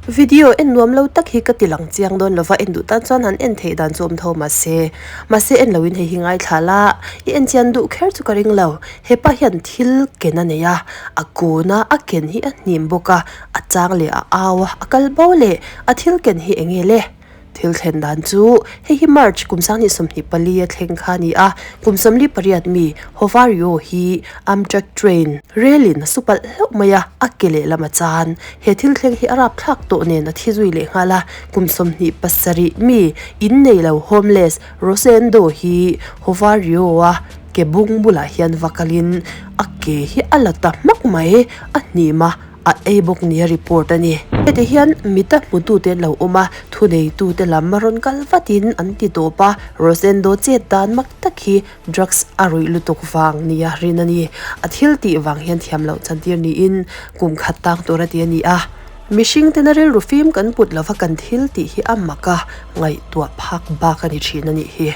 Video en nuam lo tak hi ka ti lang chiang dawn lova, en duh tan chuan han en theih dan chu awm tho mahse, mahse en loin hei hi ngaithla la, i en chian duh kher chu ka ring lo. Hepa hian thil ken a nei a, a kun a, a ken hi a hnim bawk a, a chang leh a au a, a kal bo leh, a thil ken hi eng nge le? Thil thlen dan chu hei hi March kum 2024 a thleng kha a ni a, kum 48 mi Hovario hi Amtrak train rel in a su palh hlauh mai a, a ke lehlam a chan. He thil thleng hi a rapthlak tawh nen a thi zui leh nghal a, kum 27 mi in nei lo homeless Rosendo hi Hovario a ke bung bulah hian va kalin a ke hi a la ta hmak mai, a hnim a. A ei bawk nia report a ni. Heti hian mita hmutute an lo awm a, thuneitute lam a rawn kal vatin an ti tawp a, Rosendo chet dan mak tak hi drugs a ruih lutuk vang nia rin a ni. A thil tih vang hian thiam loh chantir niin kum khat tang tur a ti a ni a. Mihring tena rilru fim kan put lova kan thil tih hi a mak a, ngaihtuah phak bak a ni thin a nih hi.